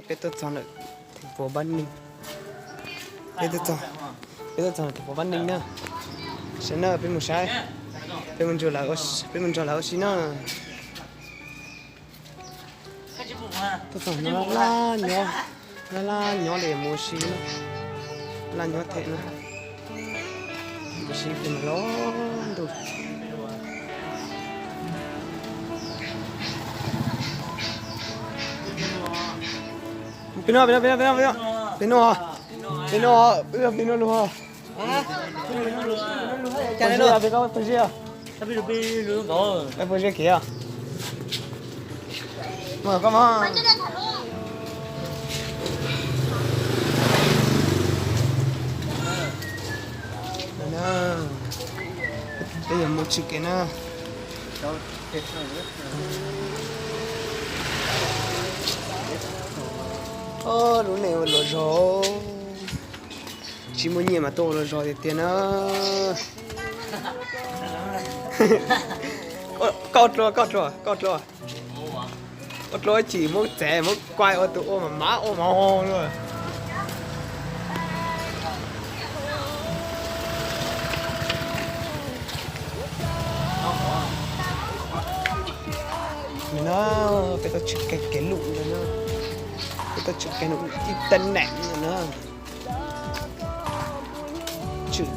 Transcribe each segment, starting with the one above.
Peb tuaj txog ntawm thành phố Bắc Ninh. Peb tuaj txog, peb tuaj txog thành phố Bắc Ninh na. Saib na, peb mus saib, peb mus nrog lawv, peb mus nrog lawv ua si na. Tuaj txog no laj laj nyob, laj laj nyob li mus ua si na, laj nyob thiab na. Ua si pem no los ntuj. Pem no, pem no, pem no, pem no, pem no, pem no, peb pem no lug. Peb pem no lug, peb pem no lug. Peb pem no kiag. Mus koj mas. Peb yuav mus tshwm kev na. Lub neej ua luam zog, tsis muaj nyiaj mas tuaj ua luam zog tiag tiag na. Koj dlua, koj dlua, koj dlua. Ua dlua ib chim muab txev muab kuaj ua tus ua mas mab ua mas ho luaj. Nim no peb tuaj tshwm kev lum ntawm no, peb tuaj tshwm kev lum ib tag neem ntawm no. Tshwm,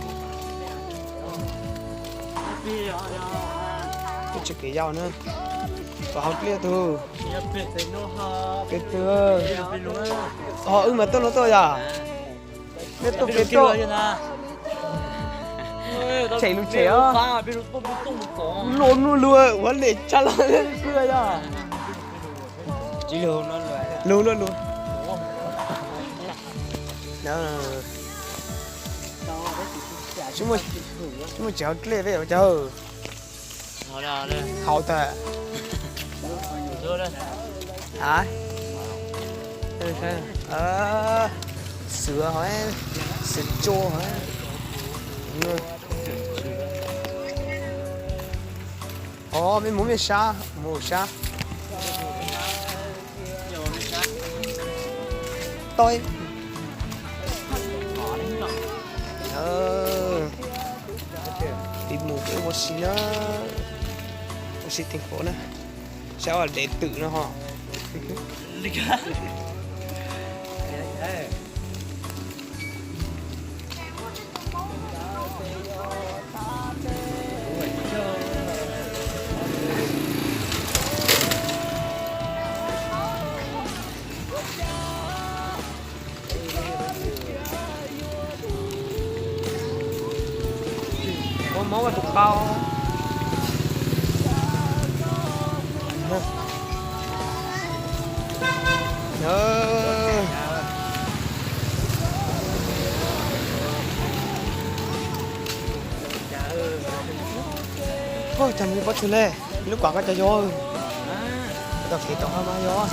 tshwm kev yau na. Kom hauv pliaj tug, kev twg ho wb mas tuaj no tuaj yom. Nej tuaj kev tuaj, tshem lug tshem os. Luag nuj luag ua le tsa los kuj yog. Lug luag luag. Tsis muaj tsev hauv dlej peb ua cas. Haus tag. Xwm, xwm tsua. Os, mej mus mej sab, mus sab. Tau. Peb mus peb ua si na, ua si teem qhuav na, saib ua dev twm no ho. Ua mob ua tus qau. Ua cas mus pob tsuas le, lub kuam koj cas yog. Tau kev tau hab mas yog.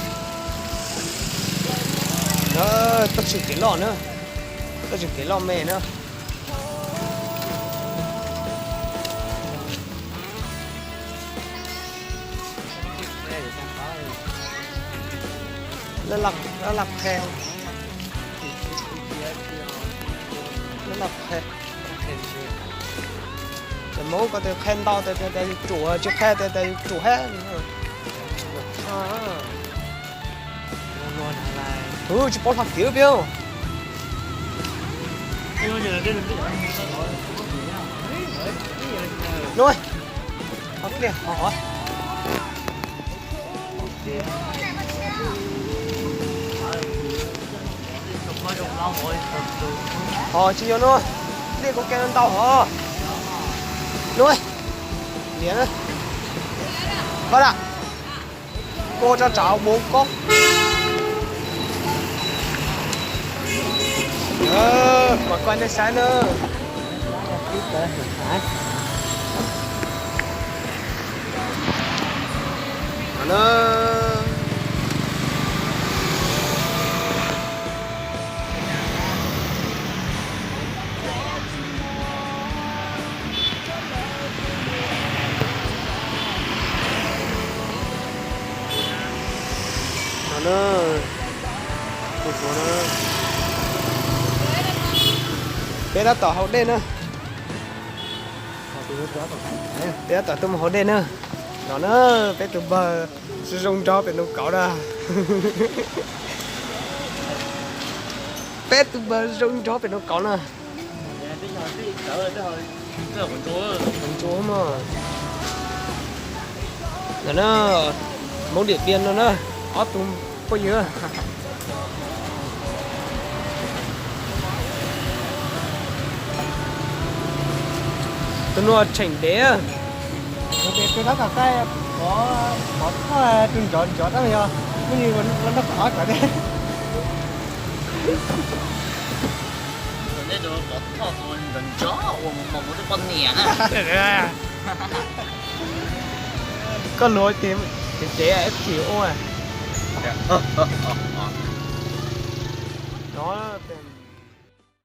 Tuaj tshwm kev loj na, tuaj tshwm kev loj me na. Laj laj qhe, laj laj qhe. Ces Hmoob ko tias qhe ntau tias yus tsum, tsis qhe tias yus tsum hab. Tsis paub hlo kev peb. Nuj, ho pliaj ho. Ho tsis yog nuj, pliaj kuv ke ntau ho. Nuj, niam, koj da, koj tso tsam mus koj. Mas koj nej saib na. No na, Peb tab tom haus dej na. Peb tab tom tuaj mus haus dej na. No na, peb tus npawg zoo nraug pem ntoo kauv na. Peb tus npawg zoo nraug pem ntoo kauv na. Ntsuav mas. No na, Hmoob Điện Biên no na, ob tug phooj ywg. Tus no tsheem dev. Tus no tom qab pov thoj tus nrov nrov tab yog muaj li ua noj qab cov dej. Pov thoj tus nrov nrov uas mus mus ua tej poj niam na. Koj luag tias cev cev ib chim ua.